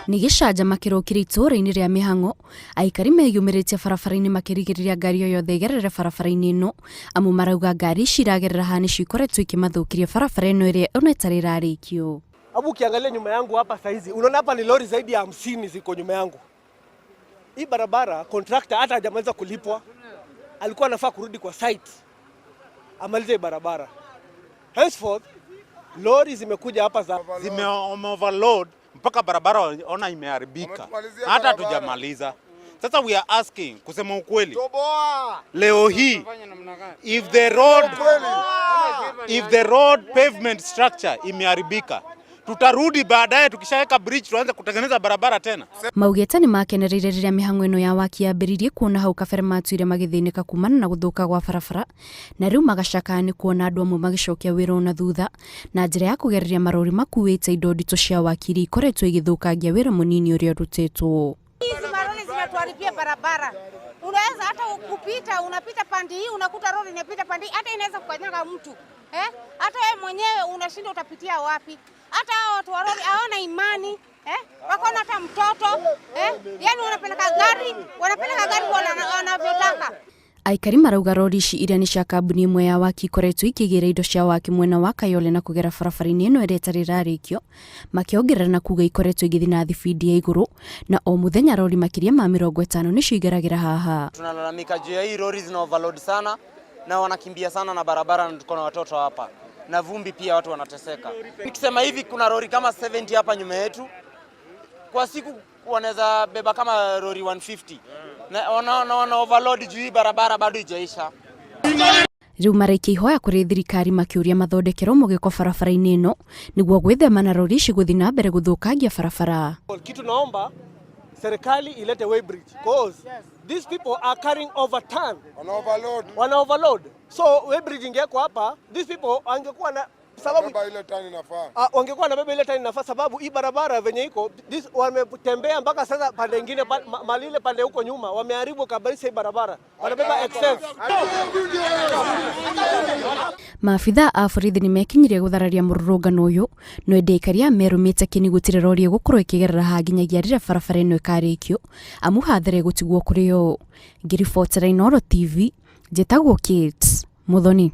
Nĩ gĩcanjama kĩrokire itũũra-inĩ rĩa Mĩhang'o, aikari meyumĩrĩtie barabara-inĩ makĩrigĩrĩria ngari o yothe ĩgerere barabara-inĩ ĩno, amu marauga ngari ici iragerera haha nĩcio ikoretwo ikĩmathũkĩria barabara ĩno ĩrĩa ona ĩtarĩ ĩrarĩkio. Hebu ukiangalia nyuma yangu hapa saizi, unaona hapa ni lori zaidi ya 50 ziko nyuma yangu. Hii barabara contractor hata hajamaliza kulipwa, alikuwa anafaa kurudi kwa site amalize hii barabara. Henceforth lori zimekuja hapa za Zime overload mpaka barabara ona imeharibika, Wametumalizia hata barabara. hatujamaliza. Sasa we are asking, kusema ukweli, Toboa! Leo hii if the road pavement structure imeharibika, tutarudi baadaye tukishaweka bridge tuanze kutengeneza barabara tena. Maugĩte nĩ makenereire rĩrĩa mĩhang'o ĩno ya waki yambĩrĩirie, kuona hau kabere matuire magĩthĩnĩka kumana na gũthũka gwa barabara, na rĩu magacakaya nĩ kuona andũ amwe magĩcokia wĩra ona thutha na njĩra ya kũgereria marori makuĩte indo nditũ cia waki iria ikoretwo igĩthũkangia wĩra mũnini ũrĩa ũrutĩtwo. Hizi maroli zinatuharibia barabara. Unaweza hata kupita, unapita pande hii, unakuta lori inapita pande hii, hata inaweza kukanyaga mtu eh? Hata wewe mwenyewe unashinda utapitia wapi? Hata hao watu wa lori hawana imani eh? Wako na hata mtoto eh? Yani wanapeleka gari wanavyotaka. Aikari marauga rori ici iria nĩ cia kambuni ĩmwe ya waki ikoretwo ikĩgĩra indo cia waki mwena wa Kayole na kũgera barabara-inĩ ĩno ĩrĩa ĩtarĩ ĩrarĩkio, makĩongerera na kuga ikoretwo igĩthiĩ na thibindi ya igũrũ na o mũthenya rori makĩria ma 50 nĩcio igeragĩra haha. Tunalalamika juu ya hii lori zina overload sana na wanakimbia sana na barabara, na tuko na watoto hapa na vumbi pia, watu wanateseka. Nikisema hivi, kuna lori kama 70 hapa nyuma yetu, kwa siku wanaweza beba kama lori 150 na wana overload juu hii barabara bado ijaisha. Rĩu maraikia ihoya kũrĩ thirikari makĩũria mathondekerwo mũgĩko barabara-inĩ ĩno nĩguo gwĩthema na rori ici gũthiĩ na mbere gũthũkangia barabara. Kitu naomba serikali ilete weighbridge cause these people are carrying over ton. Wana overload. Wana overload. So weighbridge ingewekwa hapa, these people wangekuwa na sababu Beba ile tani inafaa. Wangekuwa wanabeba ile tani nafaa, sababu hii barabara venye iko this, wametembea mpaka sasa pande ingine malile pande huko nyuma wameharibu kabisa hii barabara, wanabeba excess. Maabithaa a borithi nĩ mekinyirie gũthararia mũrũrũngano ũyũ, no ĩndĩ aikari a merũmĩte kĩni gũtirĩ rori ĩgũkorwo ĩkĩgerera haha nginyagia rĩrĩa barabara ĩno ĩkarĩkio, amu hathara ĩgũtigwo kũrĩ o. Ngĩribotera Inooro TV, njĩtagwo Kate Muthoni.